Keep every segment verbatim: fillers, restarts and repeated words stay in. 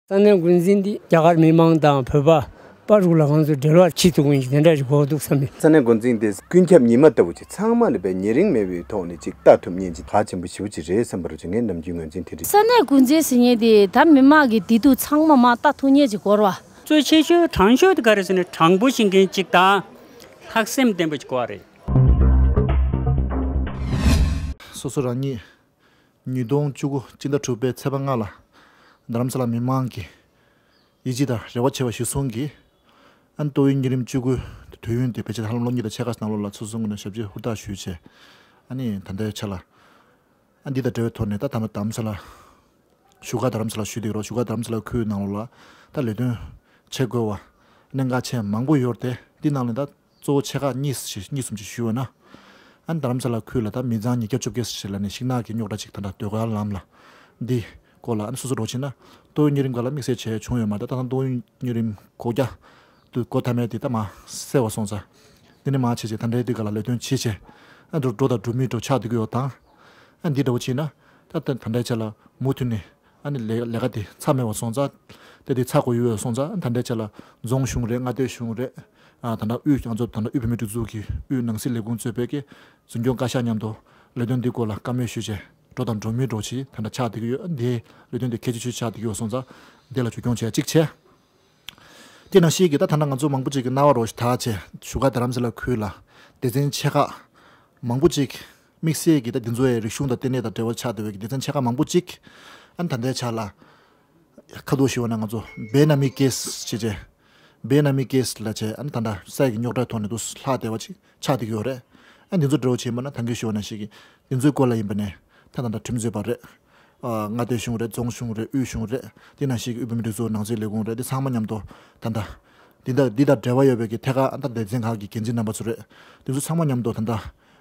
ས་གནས་འགོ་འཛིན་འདི་རྒྱ་གར་མི་མང་དང་བོད་པ་པ་རུ་ལ་ང་ཚོ་འབྲེལ་བ་བྱེད་ཐུབ་མཁན་ཞིག་དེ་འདྲ་ཞིག་དགོས་འདུག་བསམ་མེད། ས་གནས་འགོ་འཛིན་དེ་ཀུན་ཁྱབ་ཉི་མ་ལྟ་བུ་ཅིག་ཚང་མ་ལ་བས་ཉེ་རིང་མེད་པའི་ཐོག་ནས་ཅིག་ལྟ་ཐུབ་མཁན་ཅིག་གལ་ཆེན་པོ་ཞེ་པོ་ཅིག་རེད་བསམ་པ་རུ་ཅིག་ངའི་ནམ་རྒྱུན་ངོས་འཛིན་དེ་རེད། ས་གནས་འགོ་འཛིན་ཟེར་མཁན་དེ་ད་མི་མང་གི་བདེ་སྡུག་ཚང་མ་མར་ལྟ་ཐུབ་མཁན་ཅིག་དགོས་རེད་བ། གཙོ་ཆེ་ཤོས་དྲང་ཤོས་དེ་ག་རེ་ཟེར་ན་དྲང་པོ་བཤད་མཁན་ཅིག་དང་། ལྷག་སེམས་ལྡན་པ་ཅིག་དགོས་པ་རེད། སོ་སོ་རང་ཉིད་ཉིས་སྟོང་བཅུ་དགུ་སྤྱི་ཟླ་དྲུག་པའི་ཚེས་པ་ལྔ་ལ་རྡ་རམ་ས་ལ་མི་མང་གི་ཡིད་ཆེས་དང་རེ་བ་ཆེ་བ་གཞིར་བཟུང་གིས་ཨ་ནི་ཏོག་དབྱིབས་གཉན་རིམས་བཅུ་དགུ་དུས་ཡུན་དེ་ཕལ་ཆེར་ཧ་ལམ་ལོ་གཉིས་དང་ཕྱེད་ཀ་ནང་ལོགས་ལ་ཚོགས་ཟུར་ངོས་ནས་ཞབས་ཕྱི་ཧུར་ཐག་ཞུས་བྱས། ཨ་ནི་ད་ལྟའི་ཆ་ལ་ཨ་འདི་དང་འབྲེལ་བའི་ཐོག་ནས་ད་ད་མ་རྡ་རམ་ས་ལ་བཞུགས་སྒར་རྡ་རམ་ས་ལ་ཞུས་བསྡད་ཀྱི་རེད། བཞུགས་སྒར་རྡ་རམ་ས་ལ་ཁུལ་ནང་ལོགས་ལ་ད་ལས་དོན་བྱེད་དགོས་པ་གནད་འགག་ཆེན་མང་པོ་ཡོད་རེད་དེ། འདི་ནང་ལས་ད་གཙོ་བོ་ཆེ་ཁག་གཉིས་ཤིག་གཉིས་གསུམ་ཅིག་ཞུས་པ་ན། ཨ་ནི་རྡ་རམ་ས་ལ་ཁུལ་ལ་ད་མི་ཚང་ཉིས་བརྒྱ་བཅོ་བརྒྱད་ཞིག་ལ་ནི་ཤིང་ནགས་ཀྱི་རྙོག་དྲ་ཅིག་ད་ལྟ་ཟློས་གར་ལམ་ལ་འདི་སྐོར་ལ་ཨ་ནི་སོ་སོ་འགྲོ་ཕྱིན་ན་ཏོག་དབྱིབས་གཉན་རིམས་སྒང་ལ་དམིགས་བསལ་བྱས་བྱུང་ཡོད་མ་རེད། ད་ད་ལྟ་ཏོག་དབྱིབས་གཉན་རིམས་སྒོ་རྒྱག་དུས་སྒོ་ཐ་མའི་དེ་ད་མར་སེལ་བ་སོང་ཙང་། འདི་ནས་མར་བྱས་བྱས་ད་ལྟའི་དུས་སྐབས་ལ་ལས་དོན་བྱེད་བྱས་ཨ་འགྲོ་འགྲོ་དང་འགྲོ་མི་འགྲོ་ཆགས་བསྡད་ཀྱི་ཡོད་དང་། ཨ་འདི་འདྲ་བོ་བྱས་ན་ད་ད་ད་ལྟའི་ཆ་ལ་མུ་མཐུད་ནས་ཨ་ནི་ལས་ལས་ཀ་དེ་ཚར་མེད་པ་སོང་ཙང་། དེ་དེ་ཚར་དགོས་ཡོད་སོང་ཙང་། ད་ལྟའི་ཆ་ལ་རྫོང་གཞུང་རེད། མངའ་སྡེ་གཞུང་རེད། ཨ་ད་ལྟ་དབུས་ང་ཚོ་ད་ལྟ་དབུས་བོད་མིའི་སྒྲིག་འཛུགས་ཀྱི་དབུས་ནང་སྲིད་ལས་ཁུངས་གཙོས་པའི་གི་འཛིན་སྐྱོང་བཀའ་ཤག་མཉམ་དུ་ལས་དོན་འདི་སྐོར་ལ་བཀའ་མོལ་ཞུས་བྱས་འགྲོ་དང་འགྲོ་མི་འགྲོ་ཅིག་ད་ལྟ་ཆགས་བསྡད་ཀྱི་ཡོད། འདི་ལས་དོན་དེ་གལ་ཆེ་ཤོས་ཆགས་བསྡད་ཀྱི་ཡོད་སོང་ཙང་། འདི་ལ་བཅོས་སྐྱོང་བྱས་གཅིག་བྱས། དེ་ནང་བཞིན་གྱི་ད་ད་ལྟ་ང་ཚོ་མང་པོ་ཅིག་གི་རྣ་བར་འགྲོ་ཞིག་ད་ཆེ་བཞུགས་སྒར་རྡ་རམ་ས་ལ་ཁུལ་ལ་སྡེ་ཚན་ཆེ་ཁག་མང་པོ་ཅིག་དམིགས་བསལ་གྱི་ད་འདི་ཚོ་ཡི་རིག་གཞུང་དང་ལྟེ་གནས་དང་འབྲེལ་བ་ཆགས་བསྡད་པའི་གི་སྡེ་ཚན་ཆེ་ཁག་མང་པོ་ཅིག་ཨ་ནི་ད་ལྟའི་ཆ་ལ་ཁ་ཐུག་ཞུ་བ་ན་ང་ཚོ་བེ་ན་མི་ཀེ་སི་ཞེས་བྱས། བེ་ན་མི་ཀེ་སི་ལ་བྱས་ཨ་ནི་ད་ལྟ་ས་ཡི་གི་རྙོག་དྲའི་ཐོག་ནས་དུ་ལྷག་བསྡད་པ་ཅིག་ཆགས་བསྡད་ཀྱི་ཡོད་རེད། ཨ་འདི་ཚོ་འདྲ་བོ་བྱས་པ་ན་ད་གིན་ཞུ་བ་ནང་བཞིན་གྱི་འདི་ཚོའི་སྐོར་ལ་ཡིན་པ་ནས་ད་ད་ལྟ་ཁྲིམས་རྩོད་པ་རེད། ཨ་མངའ་སྡེ་གཞུང་རེད། རྫོང་གཞུང་རེད། དབུས་གཞུང་རེད། དེ་ནང་བཞིན་གྱི་དབུས་བོད་མིའི་སྒྲིག་འཛུགས་ནང་སྲིད་ལས་ཁུངས་རེད། དེ་ཚང་མ་མཉམ་དུ་ད་ལྟ་འདི་ལྟ་འདི་དང་འབྲེལ་བ་ཡོད་པའི་གི་ཐད་ཀར་ཨ་ད་སྡེ་ཚན་ཁག་གི་འགན་འཛིན་རྣམ་པ་ཚོ་རེད། དེ་ཚོ་ཚང་མ་མཉམ་དུ་ད་ལྟ་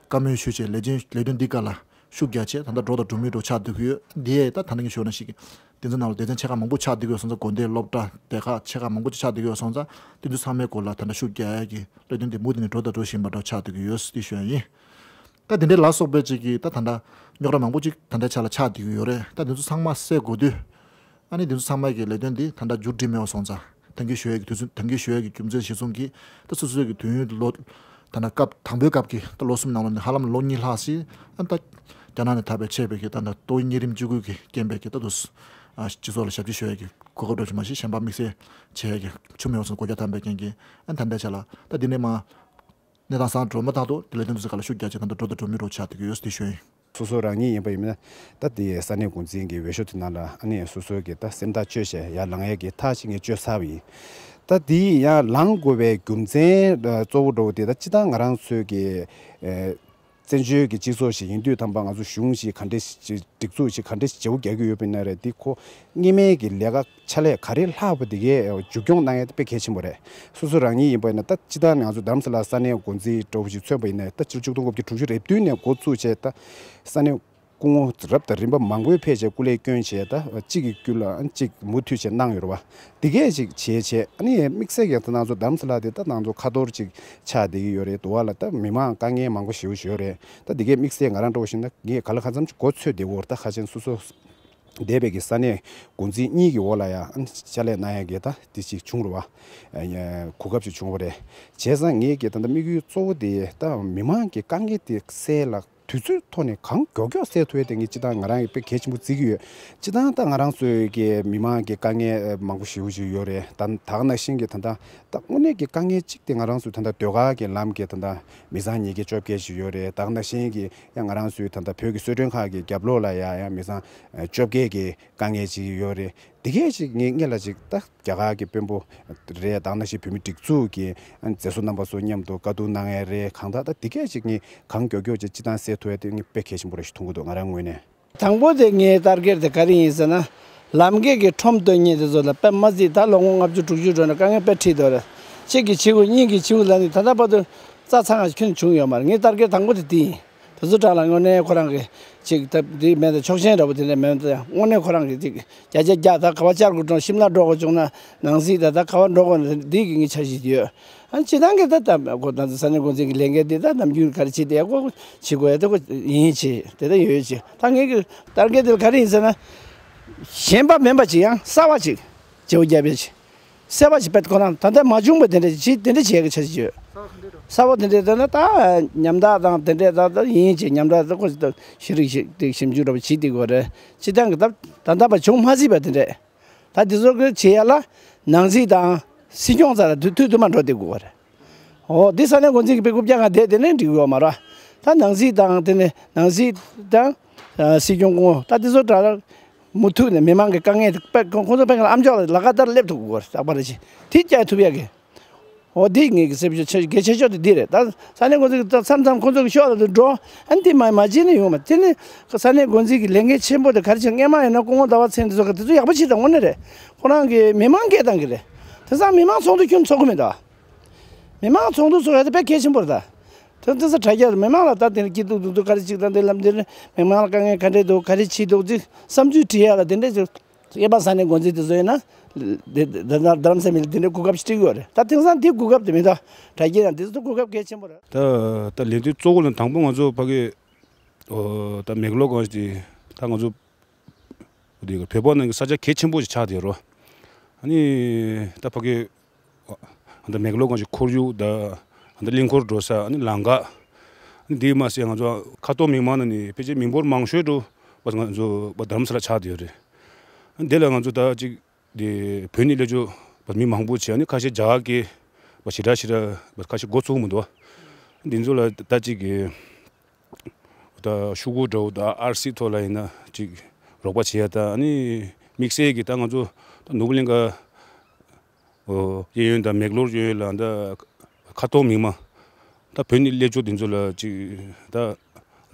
བཀའ་མོལ་ཞུས་བྱས་ལས་ཆེན་ལས་དོན་འདི་སྒང་ལ་ཤུགས་རྒྱག་བྱས་ད་ལྟ་འགྲོ་དང་འགྲོ་མི་འགྲོ་ཆགས་བསྡད་ཀྱི་ཡོད། འདི་ཡས་ད་ད་ནང་གི་ཞུ་བ་ནང་བཞིན་གྱི་དེ་ཚོ་ནང་ལ་སྡེ་ཚན་ཆེ་ཁག་མང་པོ་ཆགས་བསྡད་ཀྱི་ཡོད་སོང་ཙང་། དགོན་སྡེ་སློབ་གྲྭ་སྡེ་ཁག་ཆེ་ཁག་མང་པོ་ཅིག་ཆགས་བསྡད་ཀྱི་ཡོད་སོང་ཙང་། དེ་ཚོ་ཚང་མའི་སྐོར་ལ་ད་ལྟ་ཤུགས་རྒྱག་ཡས་ཀྱི་ལས་དོན་དེ་མུ་མཐུད་ནས་འགྲོ་དང་འགྲོ་བཞིན་པ་འདྲ་ཆགས་བསྡད་ཀྱི་ཡོད་ཟེར་ཞུ་ཡ་ཡིན། ད་དེ་འདྲའི་ལ་སོགས་པའི་ཅིག་གིས་ད་ད་ལྟ་རྙོག་དྲ་མང་པོ་ཅིག་ད་ལྟའི་ཆ་ལ་ཆགས་བསྡད་ཀྱི་ཡོད་རེད། ད་དེ་ཚོ་ཚང་མ་སེལ་དགོས་དུས། ཨ་ནི་དེ་ཚོ་ཚང་མ་གི་ལས་དོན་འདི་ད་ལྟ་མཇུག་སྒྲིལ་མེད་པ་སོང་ཙང་། ད་གིན་ཞུ་ཡས་ཀྱི་དུས་ཚོད་ད་གིན་ཞུ་ཡས་ཀྱི་རྒྱུ་མཚན་གཞིར་བཟུང་གིས་ད་སོ་སོའི་གི་དུས་ཡུན་ལོ་ད་ལྟ་སྐབས་དང་པོའི་སྐབས་ཀྱི་ད་ལོ་གསུམ་ནང་ལོགས་ནས་ཧ་ལམ་ལོ་གཉིས་ལྷག་ཞིག་ཨ་ད་རྒྱ་ནག་ནས་དར་བའི་མཆེད་པའི་གི་ད་ལྟ་ཏོག་དབྱིབས་གཉན་རིམས་བཅུ་དགུ་གི་རྐྱེན་པས་གི་ད་དུ་ཨ་སྤྱི་ཚོགས་ལ་ཞབས་ཕྱི་ཞུ་ཡས་ཀྱི་གོ་སྐབས་འདྲ་ཞིག་མ་གཞི་གཞན་པ་དམིགས་བསལ་བྱེད་ཡས་ཀྱི་བྱུང་མེད་པ་སོང་། སྒོ་རྒྱ་བསྡམས་པའི་རྐྱེན་གྱིས་ཨ་ད་ལྟའི་ཆ་ལ་ད་འདི་ནས་མ། གནས་སྟངས་བཟང་འགྲོ་མ་ཐག་ཏུ་དེ་ལས་དོན་དུ་ཟེར་ག་ལ་ཤུགས་རྒྱག་ཆེད་ད་ལྟ་འགྲོ་དང་འགྲོ་མི་འགྲོ་ཆགས་བསྡད་ཀྱི་ཡོད་ཟེར་དེ་ཞུ་ཡིན། སོ་སོ་རང་ཉིད་ཡིན་པ་ཡིན་ན་ད་དེ་ས་གནས་འགོ་འཛིན་གྱི་འོས་ཤོག་དེ་ནང་ལ་ཨ་ནི་སོ་སོའི་གི་ད་སེམས་ཐག་གཅོད་བྱས་ཡར་ལངས་ཡས་ཀྱི་ཐག་ཅིག་ངས་གཅོད་ཚར་བ་ཡིན། ད་དེ་ཡར་ལངས་དགོས་པའི་རྒྱུ་མཚན་གཙོ་བོ་འདྲ་བོ་དེ་ད་སྤྱིར་བཏང་ང་རང་ཚོའི་གི་བཙན་བྱོལ་གྱི་སྤྱི་ཚོགས་ཤིག་ཡིན་དུས་ཙམ་པ་ང་ཚོ་གཞུང་ཞིག་ག་འདྲ་ཞིག་སྒྲིག་འཛུགས་ཤིག་ག་འདྲ་ཞིག་བྱེད་དགོས་ཀྱི་ཡོད་པ་ཡིན་ན་རེད། འདི་ཁོ་སྔོན་མའི་གི་ལས་ཀ་ཕྱག་ལས་ག་རེ་ལྷག་པ་དེ་གའི་མཇུག་སྐྱོང་གནང་ཡ་དེ་དཔེ་གལ་ཆེན་པོ་རེད། སོ་སོ་རང་ཉིད་ཡིན་པ་ཡིན་ན་ད་སྤྱིར་བཏང་ནས་ང་ཚོ་རྡ་རམ་ས་ལ་ས་གནས་འགོ་འཛིན་འདྲ་བོ་ཞིག་མཚོན་པ་ཡིན་ན་ད་ཕྱི་ལོ་ཆིག་སྟོང་དགུ་བརྒྱ་དྲུག་ཅུ་རེ་བདུན་ནས་འགོ་བཙུགས་བྱས་ད་ས་གནས་སྐུ་ངོ་རབ་དང་རིམ་པ་མང་པོས་ཕེབས་བྱས་སྐུ་ལས་བསྐྱོན་བྱས་ད་གཅིག་གི་རྒྱུད་ལ་གཅིག་མུ་མཐུད་བྱས་གནང་ཡོད་རེད་བ། འདི་གས་ཅིག་བྱས་བྱས་ཨ་ནི་དམིགས་བསལ་གྱི་ད་ང་ཚོ་རྡ་རམ་ས་ལ་དེ་ད་ང་ཚོ་ཁ་ཐོར་ཅིག་ཆགས་བསྡད་ཀྱི་ཡོད་རེད། དུ་བ་ལ་ད་མི་མང་དཀའ་ངལ་མང་པོ་ཞེ་པོ་ཞིག་ཡོད་རེད། ད་འདི་གས་དམིགས་བསལ་ང་རང་འདྲ་བོ་ཞིག་ན་ངས་ག་ལ་ག་ཚམ་ཅིག་མགོ་ཚོད་བསྡད་ཡོད་རེད། ད་ཁ་ཆེན་སོ་སོ་འདས་པའི་གི་ས་གནས་འགོ་འཛིན་གཉིས་ཀྱི་འོག་ལ་ཡང་ཕྱག་ལས་གནང་ཡ་གི་ད་དེ་ཅིག་བྱུང་རེད་བ། གོ་སྐབས་ཅིག་བྱུང་བ་རེད། བྱས་ཙང་ངེད་ཀྱི་ད་ལྟ་དམིགས་ཡུལ་གཙོ་བོ་དེ་ད་མི་མང་གི་དཀའ་ངལ་དེ་སེལ་ལ་དུས་ཚོད་ཐོག་ནས་གང་མགྱོགས་མགྱོགས་སེལ་ཐུབ་ཡ་དེ་ངས་སྤྱིར་བཏང་ང་རང་གི་དཔེ་གལ་ཆེན་པོ་བརྩི་གི་ཡོད། སྤྱིར་བཏང་ད་ང་རང་ཚོའི་གི་མི་མང་གི་དཀའ་ངལ་མང་པོ་ཞེ་པོ་ཅིག་ཡོད་རེད། ད་ད་ག་ནང་བཞིན་གྱི་ད་ལྟ་ད་དངོས་གནས་ཀྱི་དཀའ་ངལ་གཅིག་དེ་ང་རང་ཚོའི་ད་ལྟ་ཟློས་གར་གྱི་ལམ་གྱི་ད་ལྟ་མི་ཚང་ཉིས་བརྒྱ་བཅོ་བརྒྱད་ཅིག་ཡོད་རེད། ད་ག་ནང་བཞིན་གྱི་ཡང་ང་རང་ཚོའི་ད་ལྟ་བོད་ཀྱི་གསོལ་མགྲོན་ཁག་གི་རྒྱབ་ལོགས་ལ་ཡ་ཡང་མི་ཚང་བཅོ་བརྒྱད་ཀྱི་དཀའ་ངལ་ཅིག་ཡོད་རེད། དེ་གས་ཅིག་ངས་སྔོན་ལ་ཅིག་ད་རྒྱ་གར་གྱི་དཔོན་པོ་རེད། ད་ག་ནང་བཞིན་བོད་མི་སྒྲིག་འཛུགས་ཀྱི་མཛད་གཙོ་རྣམ་པ་ཚོ་མཉམ་དུ་བཀའ་བསྡུར་གནང་ཡས་རེད། གང་ལྟར་ད་དེ་གས་ཅིག་ངས་གང་མགྱོགས་མགྱོགས་ཅིག་སྤྱིར་བཏང་སེལ་ཐུབ་ཡས་དེ་ངས་དཔེ་གལ་ཆེན་པོ་རེད་ཞིག་མཐོང་གི་འདུག་ང་རང་ངོས་ནས། དང་པོ་དེ་ངའི་ཏར་གེཊ་དེ་ག་རེ་ཡིན་ཟེར་ན། ལམ་འགྲོ་གི་ཁྲོམ་སྟོན་མཁན་དེ་ཚོ་ལ་དཔེ་མ་ཚིག་ད་ལོ་ངོ་ལྔ་བཅུ་དྲུག་ཅུ་འགྲོ་ནས་དཀའ་ངལ་དཔེ་འཕྲད་འདུག་རེད། གཅིག་གིས་བྱེད་དགོས། གཉིས་ཀྱིས་བྱེད་དགོས་ལབ་ནས་ད་ལྟ་བར་དུ་རྩ་ཚང་བ་ཞིག་ཁྱོན་ནས་བྱུང་ཡོད་མ་རེད། ངའི་ཏར་གེཊ་དང་པོ་དེ་དེ་ཡིན། དེ་ཚོ་དྲག་ལ་དངོས་གནས་ཁོ་རང་གི་ཅིག་ད་དེ་མེད་ད་ཆོག་མཆན་འདྲ་པོ་དེ་འདྲ་མེད་ད། དངོས་གནས་ཁོ་རང་གི་ཅིག་བརྒྱ་ཆ་བརྒྱ་ད་ག་བ་བཅར་དགོས་བྱུང་། ཤིམ་ལ་འགྲོ་དགོས་བྱུང་ན་ནང་སྲིད་ད་ད་ག་བ་འགྲོ་དགོས་ན་འདི་གི་ངའི་འཆར་གཞི་དེ་ཡོད། ཨ་ནི་སྤྱིར་བཏང་གི་ད་ད་ཁོ་ད་ས་གནས་འགོ་འཛིན་གྱི་ལས་འགན་དེ་ད་ནམ་རྒྱུན་ག་རེ་བྱེད་བསྡད་ཡ་ཁོ་བྱེད་དགོས་ཡ་དེ་ཁོ་ཡིན་བྱེད་དེ་ད་ཡོད་བྱེད། ད་ངེད་ཀྱི་ཏར་གེཊ་དེ་ག་རེ་ཡིན་ཟེར་ན། གཞན་པ་མིན་པ་ཅིག་ཡང་གསར་བ་ཅིག་ བརྗེ་པོ་རྒྱབ་ཡ་ཅིག་གསལ་བ་ཞིག་དཔེ་ཁོ་རང་ད་ལྟ་མ་བྱུང་བ་དེ་འདྲ་ཅིག་དེ་འདྲ་བྱེད་ཡ་གི་འཆར་གཞི་ཡོད། གསར་པ་དེ་འདྲ་ད་ན་ད་ཉམ་ཐག་དང་དེ་འདྲ་ད་ད་ཡིན་ཅིག་ཉམ་ཐག་ད་ཁོ་ཞིག་ད་ཤེས་རིག་ཞིབ་འདེགས་ཞིབ་འཇུག་འདྲ་པོ་བྱེད་བསྡད་དགོས་རེད། སྤྱིར་བཏང་གི་ད་ད་ལྟ་བ་བྱུང་མ་སྲིད་པ་དེ་འདྲ། ད་དེ་ཚོ་གི་བྱེད་ཡ་ལ་ནང་སྲིད་དང་སྲིད་སྐྱོང་རྩ་ལ་དུས་དུས་དུ་མ་འགྲོ་བསྡད་དགོས་པ་རེད། འོ་འདི་ས་གནས་འགོ་འཛིན་གྱི་དཔེ་རྐུབ་བཀྱག་ང་བསྡད་དེ་ནས་འགྲིག་ཡོད་མ་རེད། ད་ནང་སྲིད་དང་དེ་ནས་ནང་སྲིད་དང་ཨ་སྲིད་སྐྱོང་སྐུ་ངོ་ད་དེ་ཚོ་དྲ་ལ་མུ་མཐུད་ནས་མི་མང་གི་དཀའ་ངལ་དེ་དཔེ་ཁོང་ཁོང་ཚོ་དཔེ་ང་ཨམ་ཅོག་ལ་ལག་ཁ་ལྟར་སླེབས་ཐུབ་དགོས་རེད། རྟག་པར་རེ་བཞིན་དེ་བསྐྱལ་ཐུབ་ཡ་གི། འོ་འདི་ངེད་ཀྱི་སེམས་ཤུགས་ཆེ་གལ་ཆེ་ཤོས་དེ་འདི་རེད། ད་ས་གནས་འགོ་འཛིན་གྱི་མཚམས་མཚམས་ཁོང་ཚོ་གི་ཤོག་ལ་དུ་འགྲོ་ཨ་ནི་དེ་མ་མ་བྱེད་ནས་ཡོང་མ་དེ་ནི་ས་གནས་འགོ་འཛིན་གྱི་ལས་འགན་ཆེན་པོ་དེ་ག་རེ་བྱེད་སྔས་མ་ཡིན་ན་སྐུ་ངོ་ཟླ་བ་ཚེ་རིང་དེ་ཚོ་གི་དེ་ཚོ་ཡག་པོ་བྱེད་དང་དངོས་གནས་རེད། ཁོ་རང་གི་མི་མང་སྐད་བཏང་གི་རེད། དེང་སང་མི་མང་ཚོགས་འདུ་ཁྱོན་ཚོགས་གི་མེད་དོ། མི་མང་ཚོགས་འདུ་ཚོགས་ཡ་དེ་དཔེ་གལ་ཆེན་པོ་རེད་ད། དེ་དེ་ཚོ་དྲ་རྒྱ་མི་མང་ལ་ད་དེ་ནི་སྐྱིད་སྡུག་སྡུག་སྡུག་ག་རེ་ཅིག་དང་དེ་ལམ་དེ་ནི་མི་མང་ལ་དཀའ་ངལ་ག་འདྲས་འདུག་ག་རེ་བྱེད་འདུག་ཅིག་བསམ་ཚུལ་དྲི་ཡ་ལ་དེ་འདྲས་ཅིག་སྐྱེས་པ་ས་གནས་འགོ་འཛིན་དེ་ཚོ་ཡིན་ན་དེ་དེ་དེ་རྡ་རམ་ས་མི་ལ་དེ་འདྲས་གོ་སྐབས་ཤིག་སྤྲད་ཀྱི་ཡོད་རེད། ད་དེང་སང་དེ་གོ་སྐབས་དེ་མེད་ད། དྲ་རྒྱ་ཡང་དེ་ཚོ་གོ་སྐབས་གལ་ཆེན་པོ་རེད། ད་ད་ལས་དོན་གཙོ་བོ་ལ་དང་པོ་ང་ཚོ་ཕ་གི་ཨོ་ད་མེག་ལོར་གང་ཞིག་ད་ང་ཚོ་དེ་བོད་པ་ནང་གི་ས་ཆ་གལ་ཆེན་པོ་ཞིག་ཆགས་བསྡད་ཡོད་རེད། ཨ་ནི་ད་ཕ་གི་ཨ་ད་མེག་ལོར་གང་ཞིག་ཁོར་ཡུག་ད་ཨ་ད་གླིང་སྐོར་འགྲོ་ས་ཨ་ནི་ལམ་ཁ་ཨ་ནི་དེ་མ་ཟད་ང་ཚོ་ཁ་ཐོར་མིག་དམར་ནང་ནས་ཕལ་ཆེར་མི་འབོར་མང་ཤོས་འགྲོ་བ་ང་ཚོ་བ་རྡ་རམ་ས་ལ་ཆགས་བསྡད་ཡོད་རེད། ཨ་ནི་དེ་ལ་ང་ཚོ་ད་ཅིག་དེ་བོད་ནས་སླེབས་ཆོག་པ་མི་མང་པོ་བྱས་ནས་ཁ་ཤས་རྒྱ་གར་སྐད་པ་ཞེ་དྲག་ཞེ་དྲག་པ་ཁ་ཤས་མགོ་ཚོས་མི་འདུག་འདི་ཚོ་ལ་ད་ཅིག་གི་ད་ཤོག་གུ་འདྲ་བོ་དང་ཨར་སི་ཐོག་ལ་ཡིན་ན་ཅིག་རོགས་པ་བྱེད་ཡ་ད་ཨ་ནི་དམིགས་བསལ་གྱི་ད་ང་ཚོ་ད་ནོར་བུ་གླིང་ག་གཡས་གཡོན་དང་མེག་ལོར་གཡས་གཡོན་ལ་ད་ཁ་ཐོར་མིག་དམར་ད་བོད་ནས་སླེབས་ཆོག་འདི་ཚོ་ལ་ཅིག་ད་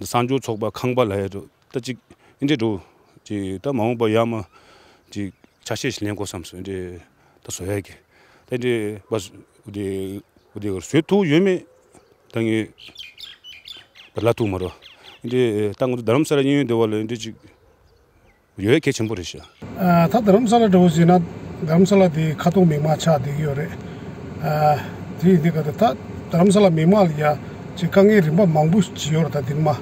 གསར་འབྱོར་ཚོགས་པ་ཁང་པ་ལ་ཡ་འགྲོ་ད་ཅིག་ཨིན་འདྲས་འགྲོ་ཅིག་ད་མ་འོངས་པ་ཡར་མར་ཅིག་ཆ་ཤས་ཤིག་ལེན་དགོས་བསམ་སོང་། ཨིན་འདྲས་ད་བཟོ་ཡ་གི་ད་ཨིན་འདྲས་བ་དེ་དེ་བཟོ་ཐུབ་ཡོད་མེད་ད་ངས་ད་ལབ་ཐུབ་མ་རེད། ཨིན་འདྲས་ད་ང་ཚོ་རྡ་རམ་ས་ལ་གཡས་གཡོན་དེ་བ་ལ་ཨིན་འདྲས་ཅིག་ཡོད་གལ་ཆེན་པོ་རེད་ཤག་ཨ་ད་རྡ་རམ་ས་ལ་འདྲ་བོ་ཟེར་ན་རྡ་རམ་ས་ལ་དེ་ཁ་ཐོར་མིག་དམར་ཆགས་བསྡད་ཀྱི་ཡོད་རེད། ཨ་དེ་ཡིན་དུས་ག་དེ་ད་རྡ་རམ་ས་ལ་མི་མང་ལ་ཡ་ཅིག་དཀའ་ངལ་རིམ་པ་མང་པོ་ཅིག་ཡོད་རེད། ད་དེ་མ་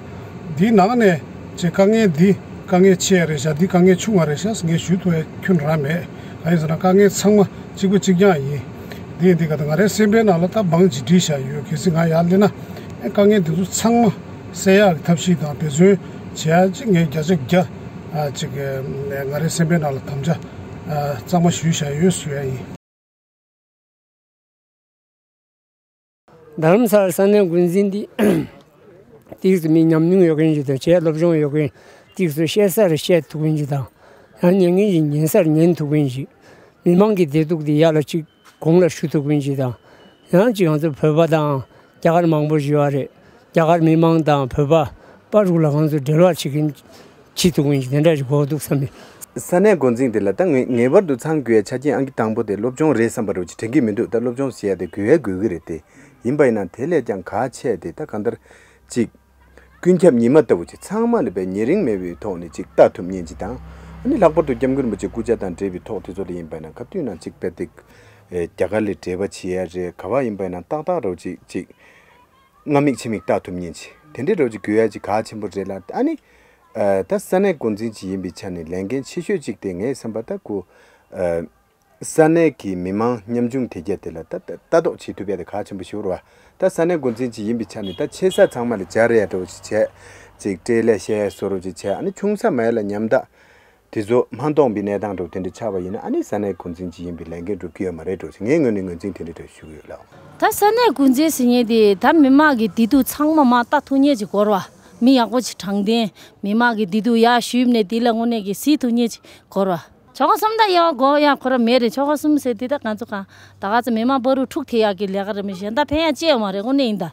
དེའི་ནང་ནས་ཅིག་དཀའ་ངལ་འདི་དཀའ་ངལ་ཆེ་ཡ་རེད་ཤག་འདི་དཀའ་ངལ་ཆུང་བ་རེད་ཤག་ངས་ཞུ་ཐུབ་ཡ་ཁྱོན་རང་མེད། གང་ཡིན་ཟེར་ན་དཀའ་ངལ་ཚང་མ་གཅིག་པ་གཅིག་རྐྱང་ཡིན། དེ་ཡིན་དུས་ག་དེ་ང་རའི་སེམས་པའི་ནང་ལ་ད་བང་ཅིག་བསྒྲིགས་བཞག་ཡོད། གལ་སྲིད་ང་ཡར་སླེབས་ན་ཨེ་དཀའ་ངལ་འདི་ཚོ་ཚང་མ་སེལ་ཡག་གི་ཐབས་ཤེས་དང་འབད་བརྩོན་བྱེད་ཡག་ཅིག་ངས་བརྒྱ་ཆ་བརྒྱ་ཨ་ཅིག་ང་རའི་སེམས་པའི་ནང་ལ་དམ་བཅའ་ཨ་གཙང་མ་ཞུས་བཞག་ཡོད་ཟེར་ཡ་ཡིན། རྡ་རམ་ས་ལ་ས་གནས་འགོ་འཛིན་འདི་ཏོག་ཙམ་མི་ཉམས་མྱོང་ཡོད་མཁན་ཞིག་དང་བྱས་སློབ་སྦྱོང་ཡོད་མཁན་ཏོག་ཙམ་བཤད་སར་བཤད་ཐུབ་མཁན་ཞིག་དང་ཡང་ཉན་མཁན་ཞིག་ཉན་སར་ཉན་ཐུབ་མཁན་ཞིག་མི་མང་གི་བདེ་སྡུག་འདི་ཡར་ལ་ཅིག་གོང་ལ་ཞུ་ཐུབ་མཁན་ཞིག་དང་ཡང་ཅིག་ང་ཚོ་བོད་པ་དང་རྒྱ་གར་མང་པོ་ཞིག་ཡོད་རེད། རྒྱ་གར་མི་མང་དང་བོད་པ་པ་རུ་ལ་ང་ཚོ་འབྲེལ་བ་བྱེད་མཁན་བྱེད་ཐུབ་མཁན་ཞིག་དེ་འདྲ་ཞིག་དགོས་འདུག་བསམ་མེད། ས་གནས་འགོ་འཛིན་དེ་ལ་ད་ངེས་ངེས་པར་དུ་ཚང་དགོས་ཡ་ཆ་རྐྱེན་ཨང་ཀི་དང་པོ་དེ་སློབ་སྦྱོང་རེད་བསམ་པ་རུ་ཅིག་དྲན་གྱི་མི་འདུག་ད་སློབ་སྦྱོང་ཟེར་ཡ་དེ་དགོས་ཡ་དགོས་ཀྱི་རེད་དེ། ཡིན་པ་ཡིན་ན་དེ་ལས་ཀྱང་གལ་ཆེ་དེ་ད་གང་ལྟར་ཅིག་ཀུན་ཁྱབ་ཉི་མ་ལྟ་བུ་ཅིག་ཚང་མ་ལ་བའི་ཉེ་རིང་མེད་པའི་ཐོག་ནས་ཅིག་ལྟ་ཐུབ་མཁན་ཅིག་དང་། ཨ་ནི་ལྷག་པར་དུ་སྐྱབས་མགོན་རིན་པོ་ཆེ་སྐུ་ཕྱྭ་དང་འབྲེལ་བའི་ཐོག་དེ་ཚོ་ལ་ཡིན་པ་ཡིན་ན་ག་དུས་ན་ཅིག་དཔེ་དེ་རྒྱ་གར་ལ་འབྲེལ་བ་བྱེད་ཡ་རེད། ག་བ་ཡིན་པ་ཡིན་ན་ཏག་ཏག་རོ་ཅིག་ཅིག་སྔ་མིག་ཕྱི་མིག་ལྟ་ཐུབ་མཁན་ཅིག་དེ་འདྲའི་རོ་ཅིག་དགོས་ཡ་ཅིག་གལ་ཆེན་པོ་རེད་ལ། ཨ་ནི་ད་ས་གནས་འགོ་འཛིན་ཅིག་ཡིན་པའི་ཆ་ནས་ལས་འགན་ཆེ་ཤོས་ཅིག་དེ་ངས་བསམ་པ་ད་ཁོ་ས་གནས་ཀྱི་མི་མང་ཉམ་ཆུང་དེ་གྱད་དེ་ལ་ད་ལྟ་རྟོག་བྱེད་ཐུབ་ཡ་དེ་གལ་ཆེན་པོ་ཞིག་རེད་བ། ད་ས་གནས་འགོ་འཛིན་ཅིག་ཡིན་པའི་ཆ་ནས་ད་ཆེ་ས་ཚང་མ་ལ་སྦྱར་ཡ་འགྲོ་ཅིག་བྱས་ཅིག་སྤྲེལ་ལད་བཤད་ཡ་བཟོ་རོ་ཅིག་བྱས། ཨ་ནི་ཆུང་ས་མ་ཡ་ལ་ཉམ་ཐག་དེ་ཚོ་མ་གཏོང་པའི་གནས་སྟངས་འགྲོ་དེ་འདྲ་ཆགས་པ་ཡིན་ན་ཨ་ནི་ས་གནས་འགོ་འཛིན་ཅིག་ཡིན་པའི་ལས་འགན་འགྲུབ་ཀྱི་ཡོད་མ་རེད་འགྲོ་ཅིག་ངའི་ངོས་ནས་ངོས་འཛིན་དེ་འདྲ་འདྲ་ཞུ་གི་ཡོད་ལགས། ད་ས་གནས་འགོ་འཛིན་ཟེར་མཁན་དེ་ད་མི་མང་གི་བདེ་སྡུག་ཚང་མ་མ་ལྟ་ཐུབ་མཁན་ཅིག་དགོས་རེད་བ། མི་ཡག་པོ་ཅིག་དྲང་བདེན་མི་མང་གི་བདེ་སྡུག་ཡར་ཞུས་ནས་དེ་ལ་དངོས་གནས་ཀྱི་གཟིགས་ཐུབ་མཁན་ཅིག་དགོས་རེད་བ། ཆོལ་ཁ་གསུམ་ད་ཡང་དགོས་ཡ་ཁོ་ར་མེད་རེད། ཆོལ་ཁ་གསུམ་ཟེར་དེ་ད་ང་ཚོ་གང་ད་ག་ཚོད་མི་མང་བར་དུ་འཁྲུག་ཐེབས་ཡག་གི་ལས་ཀ་རེད་མི་གཞན་དག་ཕན་ཡག་ཅི་ཡང་མ་རེད། དངོས་གནས་ཡིན་ད་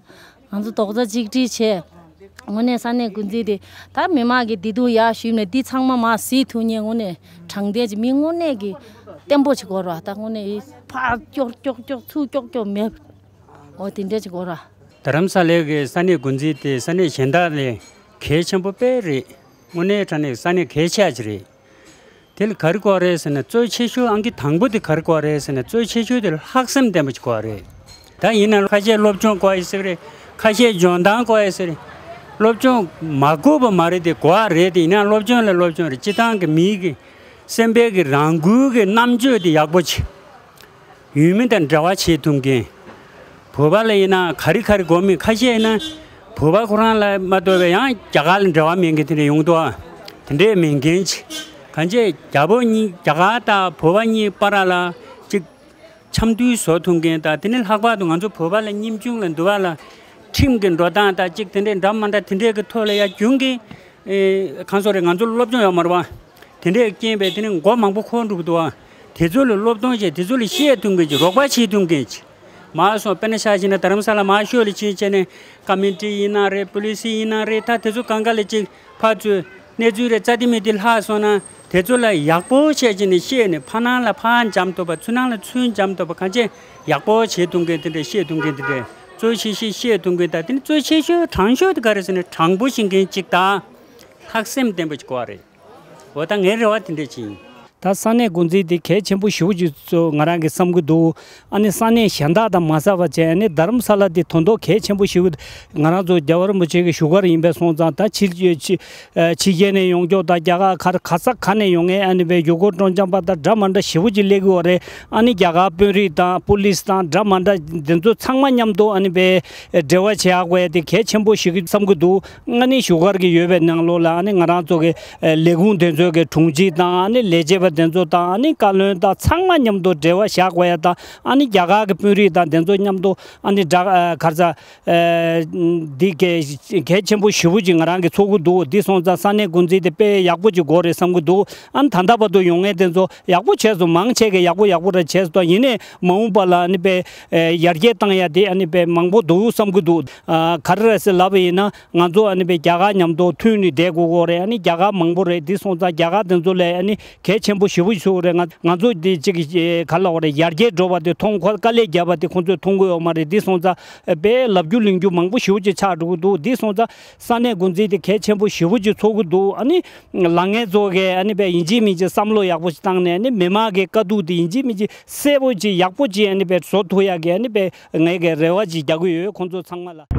ང་ཚོ་རྡོག་རྩ་གཅིག་སྒྲིལ་བྱས་དངོས་གནས་ས་གནས་འགོ་འཛིན་དེ་ད་མི་མང་གི་བདེ་སྡུག་ཡར་ཞུས་ནས་འདི་ཚང་མ་མར་གཟིགས་ཐུབ་མཁན་དངོས་གནས་དྲང་བདེན་གྱི་མི་དངོས་གནས་ཀྱི་བརྟན་པོ་ཅིག་དགོས་རེད་བ། ད་དངོས་གནས་ཕར་ཀྱོག་ཀྱོག་ཀྱོག་ཚུར་ཀྱོག་ཀྱོག་མེད། འོ་དེ་འདྲ་ཅིག་དགོས་རེད་བ། རྡ་རམ་ས་ལའི་གི་ས་གནས་འགོ་འཛིན་དེ་ས་གནས་གཞན་དག་ལས་གལ་ཆེན་པོ་དཔེ་རེད། དངོས་གནས་དྲང་གནས་ས་གནས་གལ་ཆེ་ཅིག་རེད། དེ་ལ་ག་རེ་དགོས་རེད་ཟེར་ན་གཙོ་ཆེ་ཤོས་ཨང་ཀི་དང་པོ་དེ་ག་རེ་དགོས་རེད་ཟེར་ན་གཙོ་ཆེ་ཤོས་དེ་ལྷག་བསམ་ལྡན་པ་ཅིག་དགོས་རེད། ད་ཡིན་ན་ཁ་ཤས་སློབ་སྦྱོང་དགོས་ཡ་ཟེར་རེད། ཁ་ཤས་འཇོན་ཐང་དགོས་ཡ་ཟེར་རེད། སློབ་སྦྱོང་མ་དགོས་པ་མ་རེད་དེ་དགོས་ཡ་རེད་དེ། ཡིན་ན་སློབ་སྦྱོང་ལ་སློབ་སྦྱོང་རེད། སྤྱི་བཏང་གི་མིའི་གི་ སེམས་པའི་གི་རང་འགུལ་གྱི་རྣམ་དཔྱོད་དེ་ཡག་པོ་བྱེད། ཡུལ་མི་དང་འབྲེལ་བ་བྱེད་ཐུབ་མཁན། བོད་པ་ལ་ཡིན་ན་ག་རེ་ག་རེ་དགོས་མིན་ཁ་ཤས་ཡིན་ན། བོད་པ་ཁོ་རང་ལ་མ་གཏོགས་པའི་ཡང་རྒྱ་གར་ལ་འབྲེལ་བ་མེད་མཁན་དེ་འདྲ་ཡོང་འདུག་ཨ། དེ་འདྲས་མེད་མཁན་ཅིག་གང་ཅི་རྒྱ་བོད་གཉིས་རྒྱ་གར་དང་བོད་པ་གཉིས་བར་ལ་ཅིག་འཆམ་མཐུན་བཟོ་ཐུབ་མཁན་དང་དེ་ནི་ལྷག་པར་དུ་ང་ཚོ་བོད་པ་ལ་ཉམ་ཆུང་ལ་འདུལ་བ་ལ་ཁྲིམས་ཀྱི་འགྲོ་སྟངས་དང་ཅིག་དེ་འདྲས་འདྲ་མ་འདྲ་དེ་འདྲས་ཀྱི་ཐོག་ལ་ཡ་རྒྱུན་གྱི་ཨེ་གང་སོགས་རེད། ང་ཚོ་སློབ་སྦྱོང་ཡོད་མ་རེད་བ། དེ་འདྲའི་རྐྱེན་པས་དེ་ནི་མགོ་མང་པོ་འཁོར་འགྲོ་གི་འདུག་ཨ། དེ་ཚོ་ལ་སློབ་སྟོན་བྱེད། དེ་ཚོ་ལ་བཤད་ཐུབ་མཁན་ཅིག་རོགས་པ་བྱེད་ཐུབ་མཁན་ཅིག་མ་སོང་དཔེར་ན་ཆ་བཞག་ན་རྡ་རམ་ས་ལ་མ་ཤོད་ལ་ཕྱིན་བྱས་ནས་ཀ་མི་ཊི་ཡིན་ན་རེད། པུ་ལི་སི་ཡིན་ན་རེད། ད་དེ་ཚོ་གང་ག་ལ་ཅིག་ཕར་ཚུར་གནས་ཚུལ་རེད་རྩ་དེ་མི་དེ་ལྷག་སོང་ན་དེ་ཚོ་ལ་ཡག་པོ་བྱས་བྱས་ནས་བཤད་ནས་ཕར་ནང་ལ་ཕར་འཇམ་ཐུབ་པ་ཚུར་ནང་ལ་ཚུར་འཇམ་ཐུབ་པ་གང་ཅི་ཡག་པོ་བྱེད་ཐུབ་མཁན་དེ་འདྲ་བཤད་ཐུབ་མཁན་དེ་འདྲ་གཙོ་ཆེ་ཤོས་བཤད་ཐུབ་མཁན་དང་དེ་ནི་གཙོ་ཆེ་ཤོས་དྲང་ཤོས་དེ་ག་རེ་ཟེར་ན་དྲང་པོ་བཤད་མཁན་ཅིག་དང་ལྷག་སེམས་ལྡན་པ་ཅིག་དགོས་པ་རེད། འོ་ད་ངའི་རེ་བ་དེ་འདྲས་ཅིག་ཡིན། ད་ས་གནས་འགོ་འཛིན་དེ་གལ་ཆེན་པོ་ཞེ་པོ་ཅིག་ཚོ་ང་རང་གིས་བསམ་གྱི་འདུག་ཨ་ནི་ས་གནས་གཞན་དག་དང་མ་ཟ་བ་བྱས་ཨ་ནི་རྡ་རམ་ས་ལ་དེ་དོན་དག་གལ་ཆེན་པོ་ཞེ་པོ། ང་རང་ཚོ་རྒྱལ་བ་རིན་པོ་ཆེ་གི་བཞུགས་སྒར་ཡིན་པས་སོང་ཙང་ད་ཕྱི་ཕྱི་ཕྱི་རྒྱལ་ནས་ཡོང་ཀྱོག་དང་རྒྱ་གར་ག་ག་ས་ག་ནས་ཡོང་མཁན་ཨ་ནི་བའི་ཡུལ་སྐོར་སྤྲོ་འཆམ་པ་དང་འདྲ་མ་འདྲ་ཞེ་པོ་ཅིག་སླེབས་ཀྱི་ཡོད་རེད། ཨ་ནི་རྒྱ་གར་དཔོན་རིགས་དང་པུ་ལིས་དང་འདྲ་མ་འདྲ་དེ་ཚོ་ཚང་མ་མཉམ་དུ་ཨ་ནི་བའི་འབྲེལ་བ་བྱེད་ཡག་དགོས་ཡ་དེ་གལ་ཆེན་པོ་ཞིག་བསམ་གྱི་འདུག་ཨ་ནི་བཞུགས་སྒར་གྱི་ཡོད་པའི་ནང་ལོགས་ལ་ཨ་ནི་ང་རང་ཚོ་གི་ལས་ཁུངས་དེ་ཚོ་གི་དྲུང་ཆེ་དང་ཨ་ནི་ལས་བྱེད་པ་དེ་ཚོ་དང་ཨ་ནི་བཀའ་བློན་དང་ཚང་མ་མཉམ་དུ་འབྲེལ་བ་བཞག་དགོས་ཡ་དང་ཨ་ནི་རྒྱ་གར་གྱི་དཔོན་རིགས་དང་དེ་ཚོ་མཉམ་དུ་ཨ་ནི་འདྲ་ག་རེ་ཟ་འདི་གལ་གལ་ཆེན་པོ་ཞེ་པོ་ཅིག་ང་རང་གིས་ཚོར་གྱི་འདུག་འདི་སོང་ཙང་ས་གནས་འགོ་འཛིན་དེ་དཔེ་ཡག་པོ་ཅིག་དགོས་རེད་བསམ་གྱི་འདུག་ཨ་ནི་ད་ལྟ་བར་དུ་ཡོང་མཁན་དེ་ཚོ་ཡག་པོ་བྱས་སོང་། མང་ཆེ་གིས་ཡག་པོ་ཡག་པོ་རེད་བྱས་སོང་། ཡིན་ནའི་མ་འོངས་པ་ལ་ཨ་ནི་དཔེ་ཡར་རྒྱས་བཏང་ཡ་དེ་ཨ་ནི་དཔེ་མང་པོ་འདུག་བསམ་གྱི་འདུག་ཨ་ག་རེ་རེད་ཟེར་ལབ་པ་ཡིན་ན། ང་ཚོ་ཨ་ནི་པའི་རྒྱ་གར་མཉམ་དུ་མཐུན་ནས་བསྡད་དགོས་ཀྱི་རེད། ཨ་ནི་རྒྱ་གར་མང་པོ་རེད། འདི་སོང་ཙང་རྒྱ་གར་དེ་ཚོ་ལ་ཨ་ནི་གལ་ཆེན་པོ་ཞེ་པོ་ཞིག་རེད། ང་ང་ཚོ་འདི་གཅིག་ག་ལ་བ་རེད། ཡར་རྒྱས་འགྲོ་བ་དེ་མཐོང་ཁོ་དཀའ་ལས་བརྒྱབ་པ་དེ་ཁོང་ཚོས་མཐོང་གི་ཡོད་མ་རེད། འདི་སོང་ཙང་དཔེ་ལབ་རྒྱུ་གླེང་རྒྱུ་མང་པོ་ཞེ་པོ་ཅིག་ཆགས་འགྲོ་གི་འདུག་འདི་སོང་ཙང་ས་གནས་འགོ་འཛིན་དེ་གལ་ཆེན་པོ་ཞེ་པོ་ཅིག་ཚོར་གི་འདུག་ཨ་ནི་ལངས་མཁན་ཚོ་གིས་ཨ་ནི་དཔེ་ཡིན་གཅིག་མིན་གཅིག་བསམ་བློ་ཡག་པོ་ཞིག་བཏང་ནས་ཨ་ནི་མི་མང་གི་དཀའ་སྡུག་དེ་ཡིན་གཅིག་མིན་གཅིག་གསལ་པོ་ཅིག་ཡག་པོ་ཅིག་ཨ་ནི་དཔེ་བཟོ་ཐུབ་ཡག་གི་ཨ་ནི་དཔེ་ངས་གི་རེ་བ་ཅིག་རྒྱག་གི་ཡོད་ཁོང་ཚོ་ཚང་མ་ལ།